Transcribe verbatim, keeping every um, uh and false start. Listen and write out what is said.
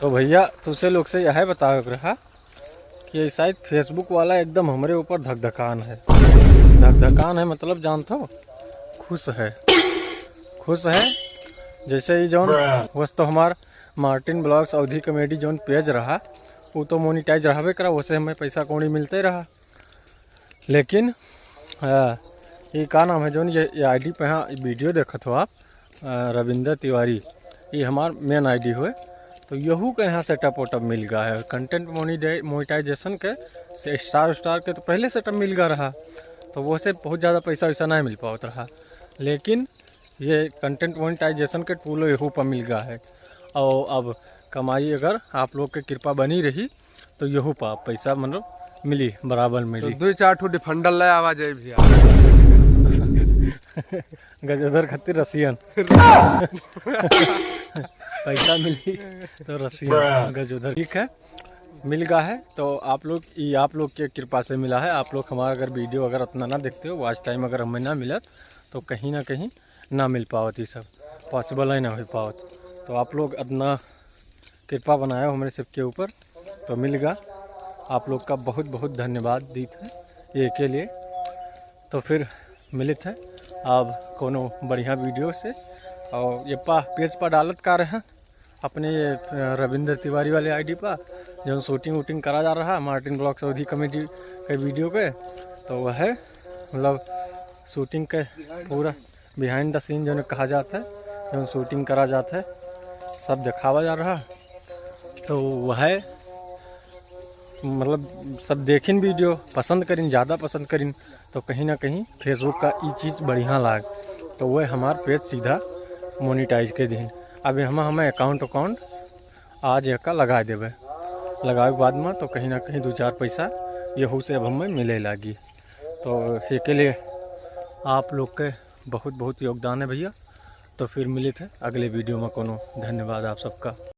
तो भइया, तुसे लोग से यह बतावे के रहा कि शायद Facebook वाला एकदम हमरे ऊपर धकधकान है। धकधकान है मतलब जानत हो, खुश है, खुश है। जैसे ही जौन वस तो हमार Martin Vlogs Awadhi Comedy जौन page रहा, वो तो monetize रहबे करा, वसे हमें पैसा कौड़ी मिलते रहा। लेकिन, आ, ये का नाम है, जौन ये, ये ID पे, हाँ, ये video देखत हो आप, आ, रविंद्र तिवारी, ये हमार main ID होए, तो यहू के यहाँ setup वेटअप मिल गया है। Content मोनी-, monetization के से star, star के तो पहले setup मिल गया रहा, तो वो से बहुत ज़्यादा पैसा वैसा नहीं मिल पावत रहा। लेकिन ये content monetization के tool यहू पर मिल गया है। और अब कमाई अगर आप लोग के कृपा बनी रही, तो यहू पर पैसा मतलब मिली, बराबर तो मिली। दुई चार ठो डिफेंडर ले आवा जाए भइया। गजोधर खातिर रसियन। पैसा मिली तो रसियन, गजोधर। ठीक है, मिल गया है तो आप लोग, ये आप लोग के कृपा से मिला है। आप लोग हमारा अगर video अगर इतना ना देखते हो, watch time अगर हमें ना मिलत, तो कहीं ना कहीं ना मिल पावत, ये सब possible ही ना हो पावत। तो आप लोग इतना कृपा बनाया हो हमरे सबके ऊपर, तो मिल गया। आप लोग का बहुत बहुत धन्यवाद दीत है ये के लिए। तो फिर मिलित है अब कोनो बढ़िया video से। और ये पा, page पर डालत का रहे अपने ये, अ, रविंद्र तिवारी वाले ID पर, जौन shooting वूटिंग करा जा रहा Martin Vlogs Awadhi Comedy के video के, तो वह मतलब shooting के पूरा behind the scene जौन कहा जात है, जौन shooting करा जात है, सब दिखावा जा रहा। तो वह मतलब सब देखिन video, पसंद करिन, ज़्यादा पसंद करिन, तो कहीं ना कहीं Facebook का ई चीज़ बढ़िया लाग, तो वह हमार page सीधा monetize के दिन। अभी हम, हमें account, account आज एका लगा देबे, लगावे के बाद में तो कहीं ना कहीं दो चार पैसा यहू से अब हमें मिले लागी। तो एके लिए आप लोग के बहुत बहुत योगदान है भइया। तो फिर मिलित है अगले video में कोनो। धन्यवाद आप सबका।